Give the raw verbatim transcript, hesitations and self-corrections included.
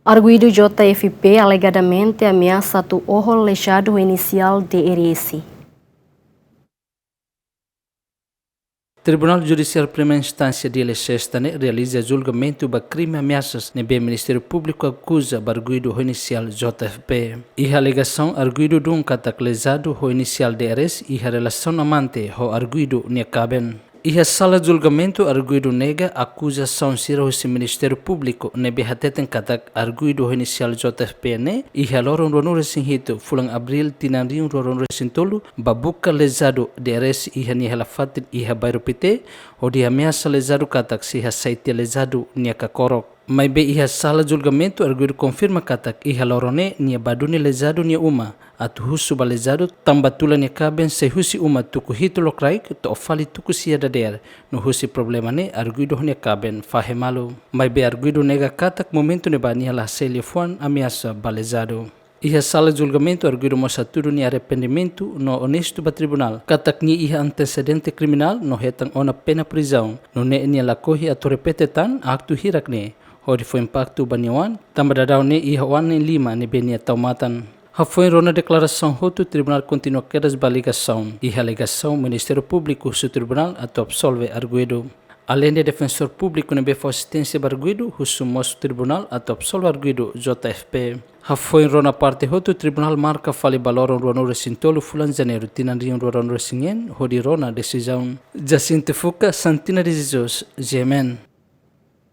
Arguidu J F P alegadamente ameasa atu oho lezadu ho inisiál D R S. Tribunál Judisiál Primeira Instánsia Dili, sesta ne'e, realiza julgamentu ba krime ameasas ne'ebé Ministériu Públiku akuza ba arguidu ho inisiál J F P. Iha alegasaun, arguidu dún katak lezadu ho inisiál D R S iha relasaun amante ho arguidu nia kaben. Iha sala julgamentu, arguidu nega akuzasaun sira husi Ministériu Públiku ne'ebé hateten katak arguidu ho inisiál J F P ne'e iha loron ruanulu-resin-hitu fulan Abríl tinan rihun ruanulu-resin-tolu bá buka lezadu D R S iha nia hela-fatin iha Bairru Pité, hodi ameasa lezadu katak sei hasai tiha lezadu nia kakorok. Maibé iha sala julgamentu, arguidu konfirma katak iha loron ne'e nia bá duni lezadu nia uma atu husu ba lezadu tanba tula nia kaben sai husi uma tuku hitu lokraik to'o fali tuku sia dadeer, no husi problema ne'e arguidu ho nia kaben fahe malu. Maibé arguidu nega katak momentu ne'ebá nia la hasai liafuan ameasa ba lezadu. Iha sala julgamentu, arguidu mós hatudu nia arrependimentu no onestu ba tribunál katak nia iha antesedente kriminál no hetan ona pena prizaun, nune'e nia lakohi atu repete tan aktu hirak ne'e, hodi fó impaktu ba nia oan, tanba daudaun ne'e iha oan na'in lima ne'ebé nia tau matan. Hafoin rona deklarasaun hotu, tribunál kontinua kedas ba alegasaun. Iha alegasaun, Ministériu Públiku husu tribunál atu absolve arguidu. Aleinde Defensór Públiku ne'ebé fó asisténsia ba arguidu, husu mós tribunál atu absolve arguidu J F P. Hafoin rona parte hotu, tribunál marka fali ba loron ruanulu-resin-tolu fulan Janeiru tinan rihun ruanulu-resin-neen hodi rona desizaun. Jacinto Fuca, Santina de Jesus, G M N.